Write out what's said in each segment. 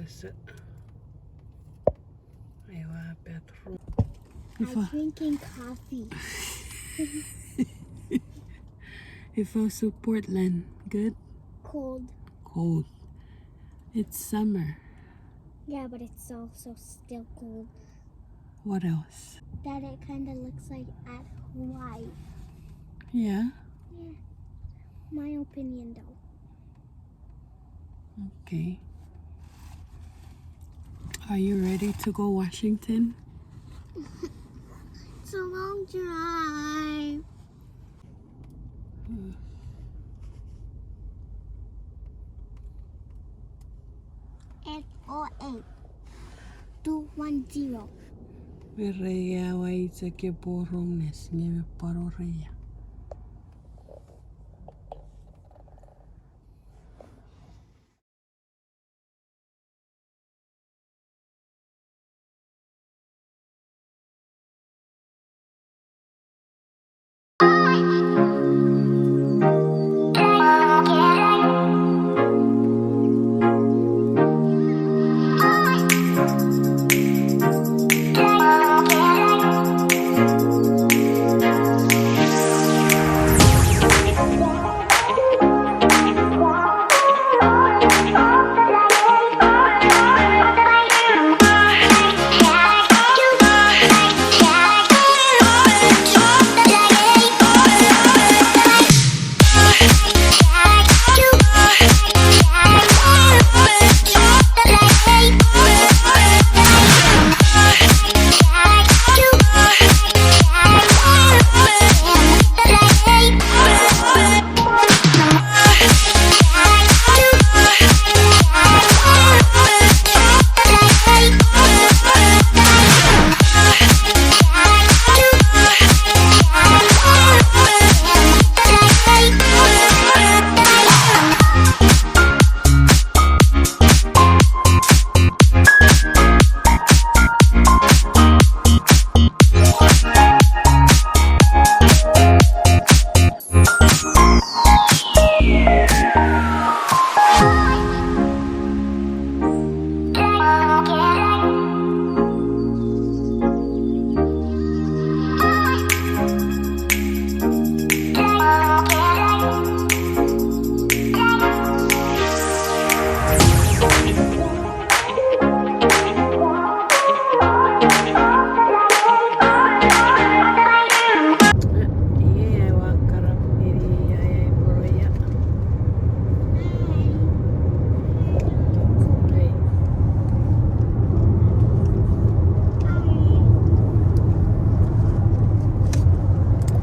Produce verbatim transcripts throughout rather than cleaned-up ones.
So, ewa bathroom. I'm drinking coffee. Ifa usun Portland? Good? Cold. Cold. It's summer. Yeah, but it's also still cold. What else? That it kinda looks like at Hawaii. Yeah? Yeah. My opinion, though. Okay. Are you ready to go Washington? It's a long drive. Eight oh eight, two one zero. Wereia wa ichake porong nes nge me pwan oreia.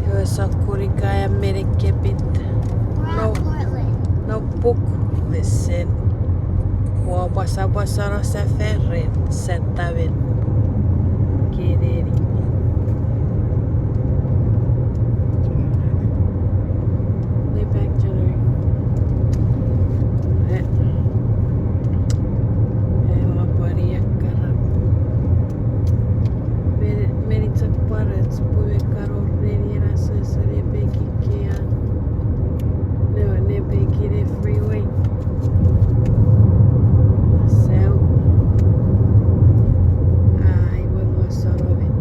Iwe, sokun ika a menekepit. No, no book lesson. Ua pasapasano seferen satamen. Kineni. Lay back, Jenner. Eh. Eh, ua pwari ekkana. Meni, meni chok pwarech pwe me kano reni ena sesen epeki kea. No, nepeki ne freeway. So, ah, iwe mo sonomen.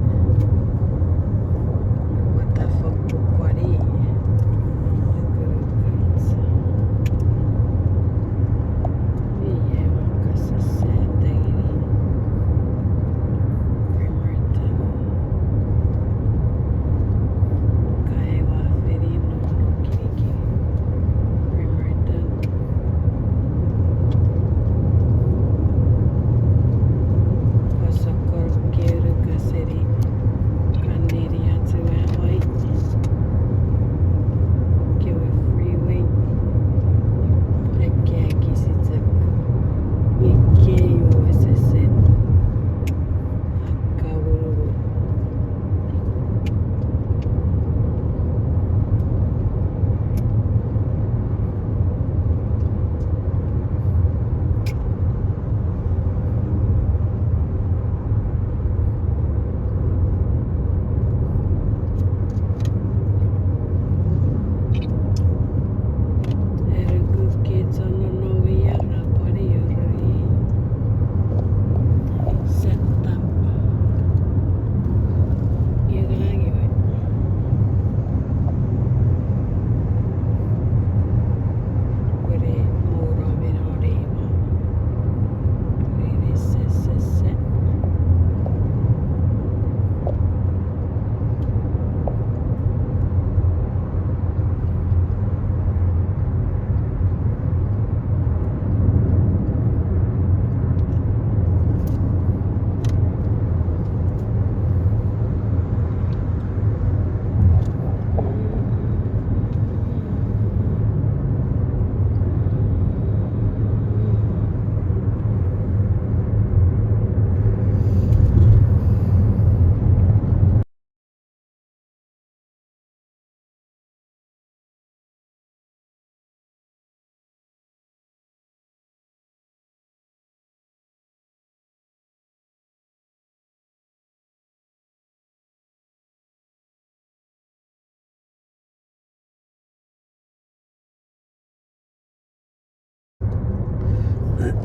Mom,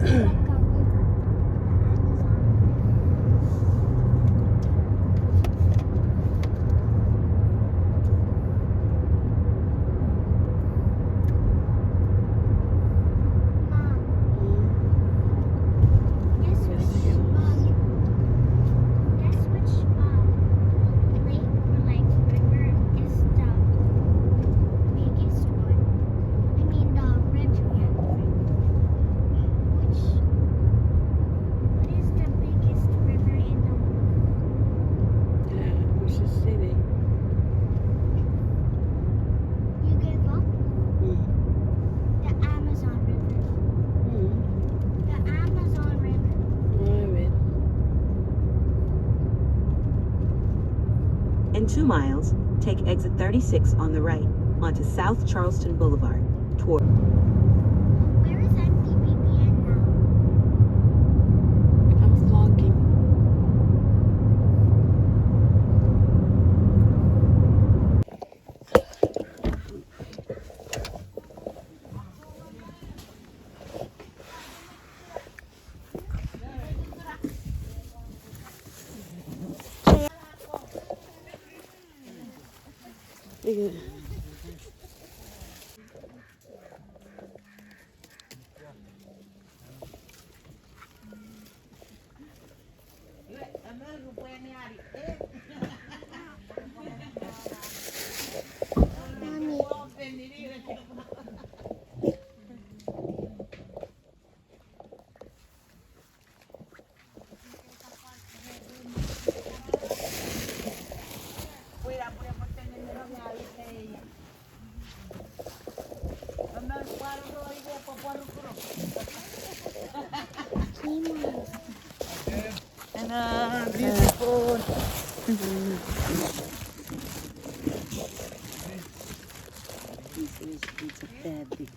guess which, um, guess which, um, lake or, like, river is the biggest one? I mean, the river. Which, what is the biggest river in the world? Uh, Mississippi. You gave up? Mm. The Amazon River. Mm. The Amazon River. All right. In two miles, take exit thirty-six on the right, onto South Charleston Boulevard, toward. Where is M T B P N now? I'm vlogging. And, uh, beautiful. This is, it's a bad thing.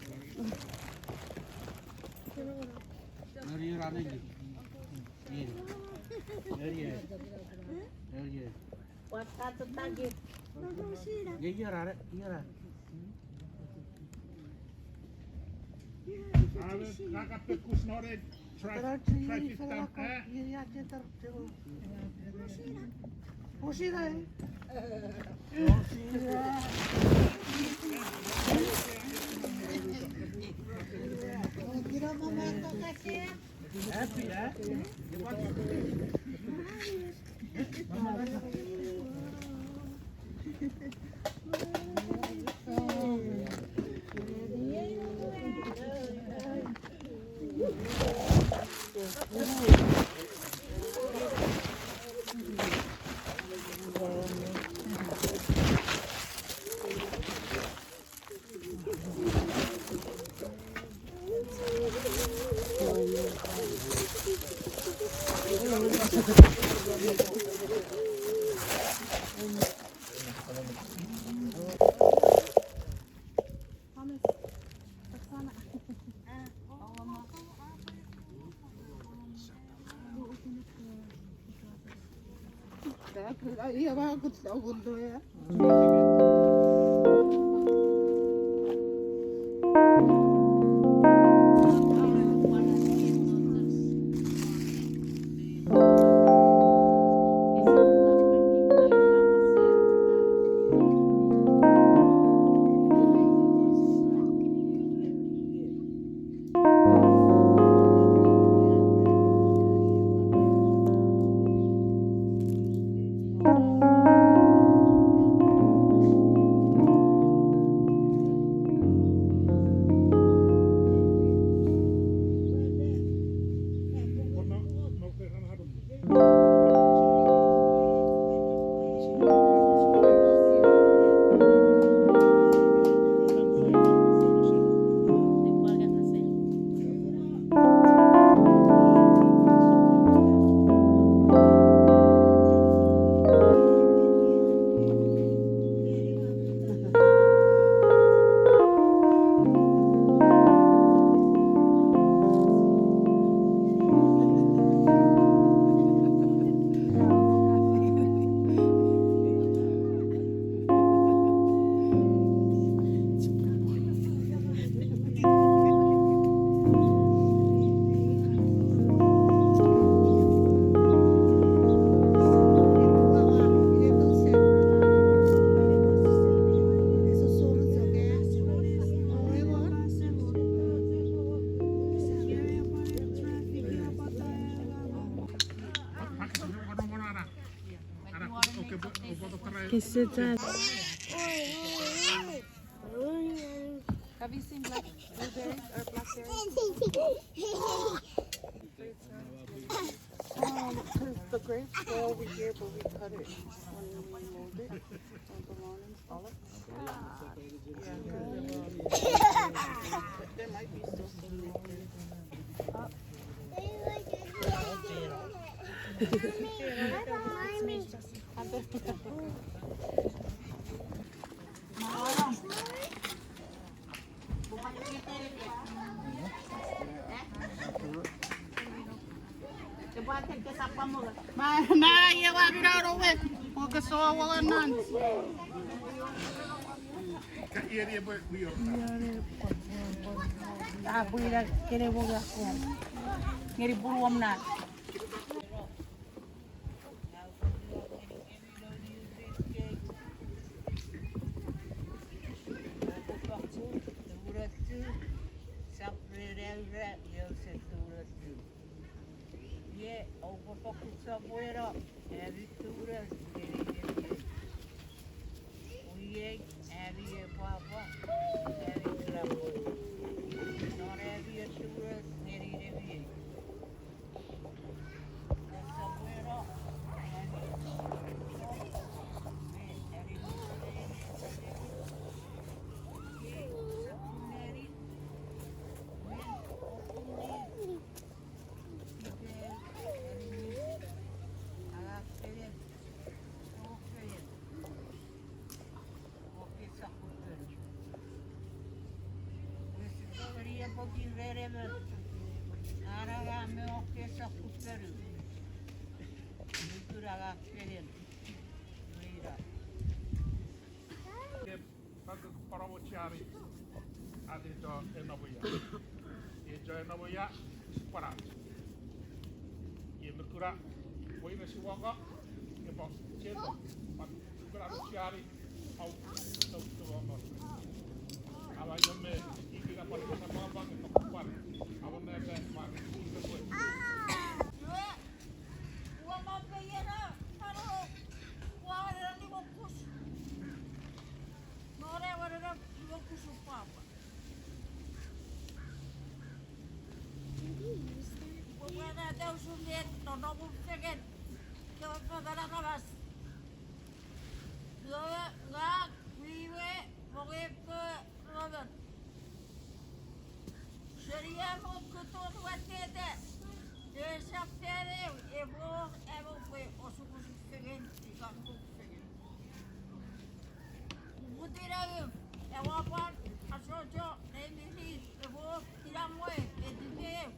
Kese tas. Have you seen black blueberries or blackberries? Um, 'cause the grapes were over here, but we cut it when we moved it. Like the morning, all of it. Yeah, 'cause they were over here. There might be still some over there. Ma, ma, ye wa bina no we. Oke, so wa nan. Ah, pwira kene wo ga ko. Ngeni pun wom na. Ie, oupwe fokkun sopweno, ami tumunu ngeni netiei. Iei, ami ei pwapwa, ami kinamwe. Non ami ei tumunu ngeni netiei. Sopweno, ami, me ami, ie, sopweno, Pake pwaramochiani, ateto enomoia. Echo enomoia, pwarach. Ie me kuna, weires woko, epwe cheno, pwan kuna mochiani, au, tau, tau, tau. Awa io me, ikina pwan, pwan, pwan, pwan, pwan. Awa neta, pwan, pwan. Ua mapeiena, ano, ua rani mokus. Nore warera iwo kusu papa. Pwe nata usun met nonomu fengen. Kewe fengen aramas. Kewe nga wiwe mongepe raman. Seni amo kuton wateta. Esap feneu emo amo pwe osukosuk fengen ika muk fengen. Mutinaim, ewa pwan, achocho, neimini, ewo, kinamwe, etipeu.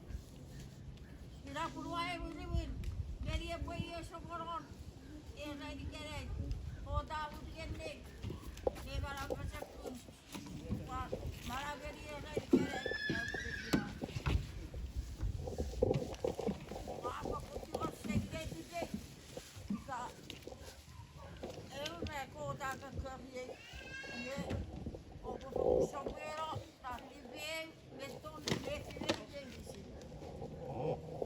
Ina pun ua ewiwin, ngeni epwe ie soponon, e rainikenai, o ta mutikenei, ne manau masakun, ua manau ngeni e rainikenai, e mutikinai. Ua pwan kutiwa seni etipei, ika eu me kota kakariei, nge oupwe fokkun sopweno, ta tipeu, me ton, me fine meinisin.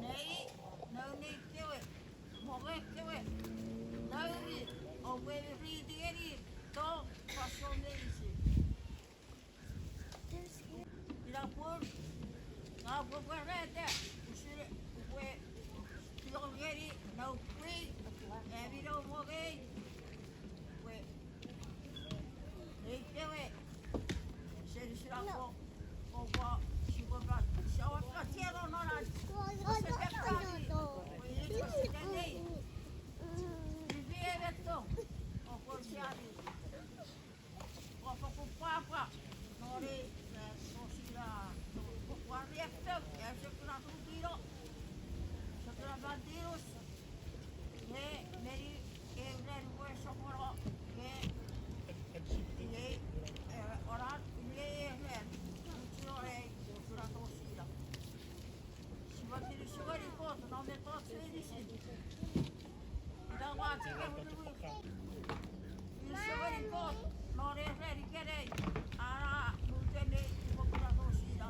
Nei, noun nei kewe, mongo kewe, noumi, oupwe riti ngeni, to, fansoun meinisin. Ina pun, nga pwe pwarata, usun, pwe, ilo ngeni, no pwe, ami no mongei, pwe, ei kewe, seni sinako, oupwe, sipwe pa, sipwe pa, tieno nonan, ose keptani, pwe, ose keptani, ifi emetto, oupwe siani. Ua fokkun pwapwa, nori, eh, sosira, ua riaffou, eh, sokuna tutino, sokuna matinus, eh, meni, eh, ren we sokono, eh, eh, eh, oran, eh, eh, ren, tutino, eh, sokuna tosira. Sipwe tini sipwe ripot, no mettoch meinisin. Ina ua chike wiriwir. Tini sipwe ripot, non ei ran ikenai, ara mutene ipwe kuna tosina.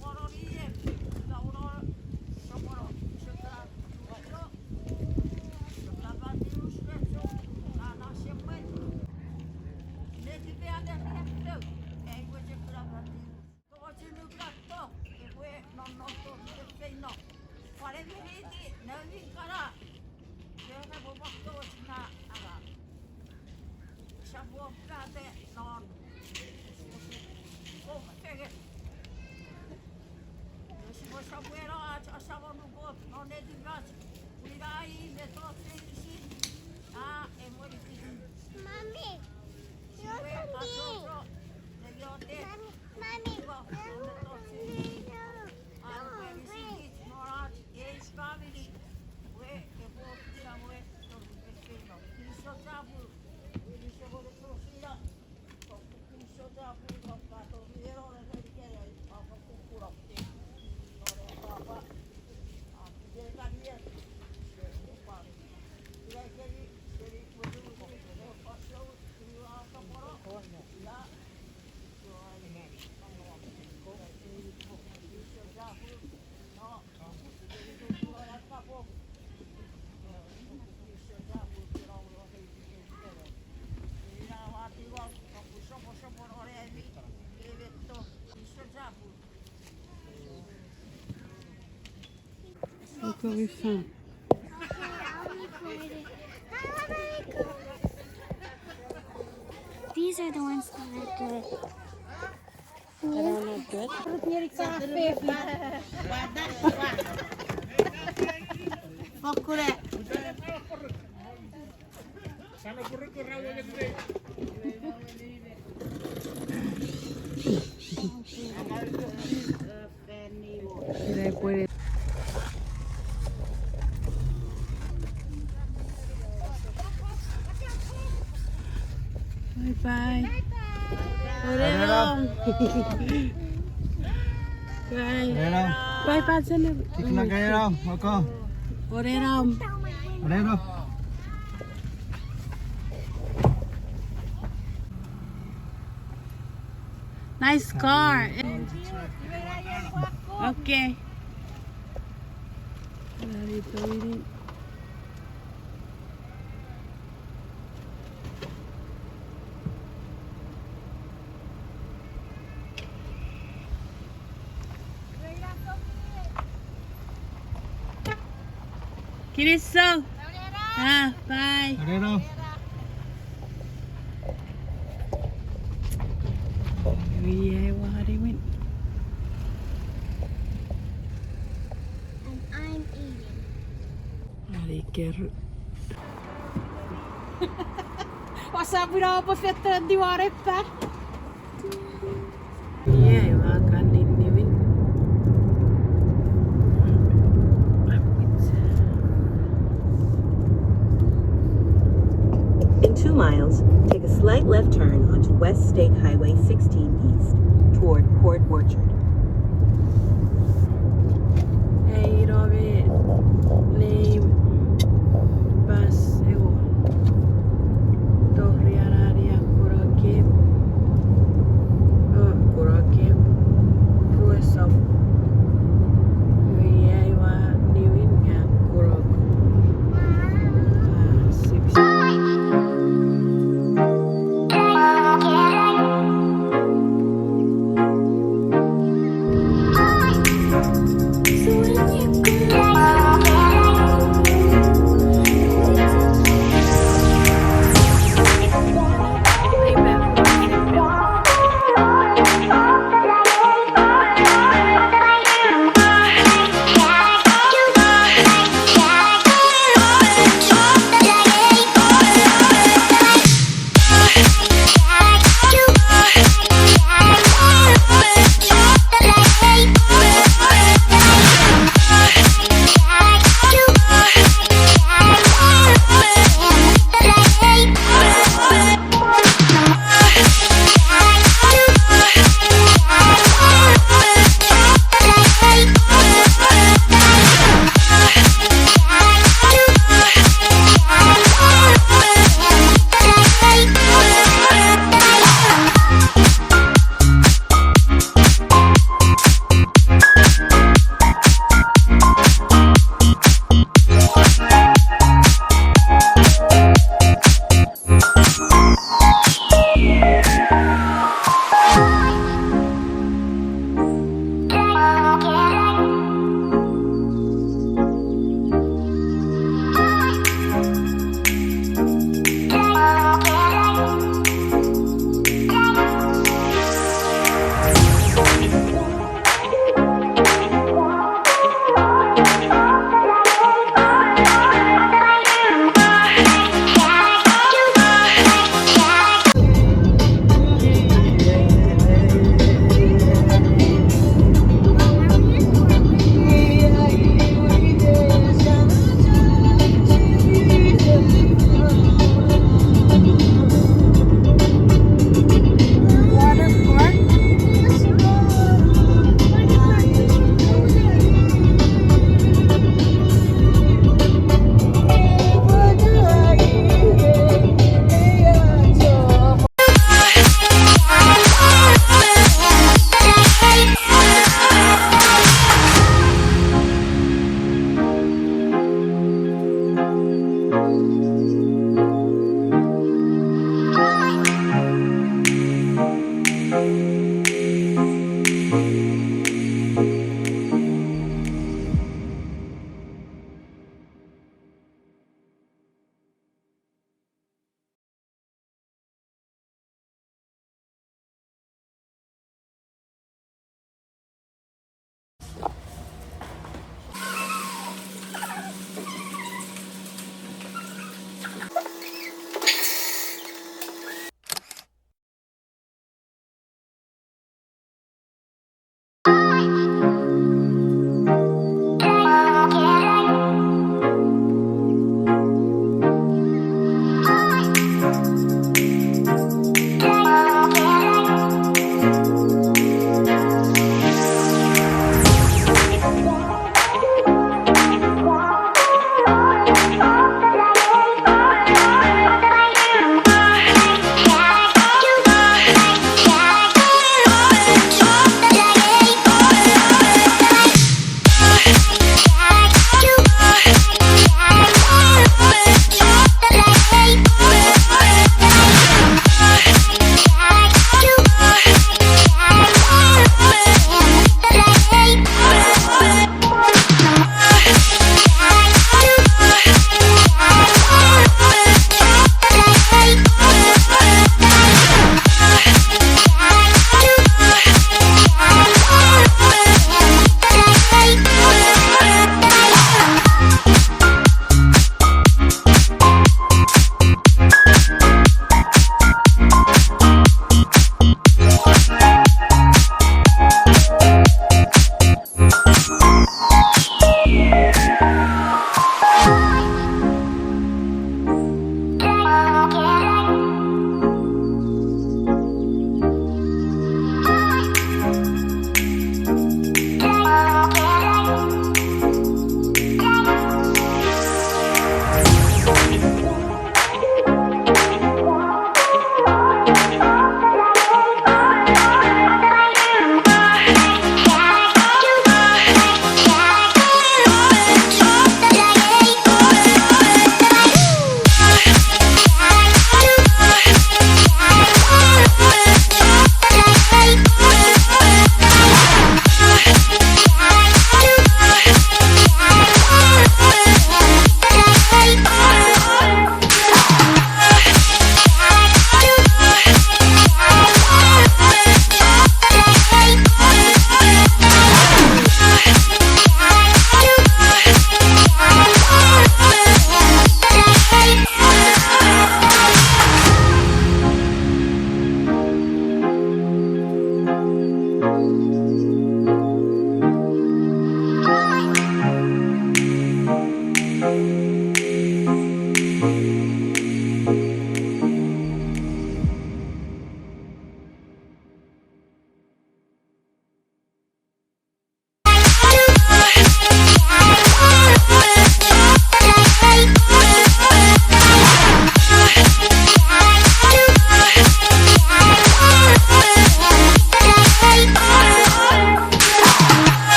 Kono nie, ina uno, sokono, sokka, tutino, sokka, matinus. Eminiti, noumi kana. Iwe epwe pwan tou na ara. Sopwopwata non. Sopwopwata. Sipwe sopweno ach asamonukot non netipach. Ina i mettoch meinisin a emweniti. Mami, sipwe achocho ne iotek. Mami, mami, mami. An pwe nisikich non ach ei famini, pwe epwe samwe tori pekkeino. Kinisou chapur, kinisou chapur, kinisou chapur, kato miero ne kene, papa kukuno. Papa, a, kene kanie, papa. Look what we found. These are the ones that are good. That are not good. Fokkun. Bye bye. Orero. Bye. Orero. Bye bye, Jennifer. Tikna kairo, oko. Orero. Orero. Nice car. Okay. Kinisou. Ah, bye. Orero. Iwe, wari win. And I'm eating. Ari keru. What's up, we don't put fit the diware pa. Yeah, you are coming, David. In two miles, take a slight left turn onto West State Highway sixteen East toward Port Orchard. Ei, iro me neim bus ewe. Tori anania koroke. Oh, koroke. Ruesop. Iwe iei ua niwin nge korok. Ah, six.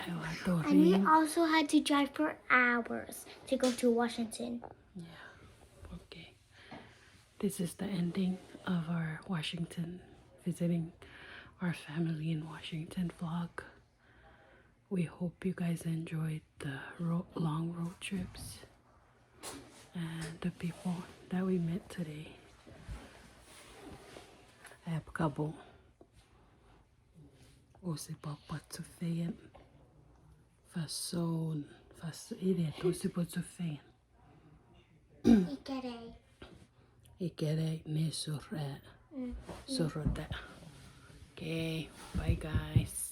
And we also had to drive for hours to go to Washington. Yeah. Okay. This is the ending of our Washington, visiting our family in Washington vlog. We hope you guys enjoyed the ro- long road trips and the people that we met today. Ap kapo. Osipwe pwat sufengen. Fason, fas- ine, osipwe sufengen. Ikenai. Ikenai ne sora. Sorota. Okay, bye guys.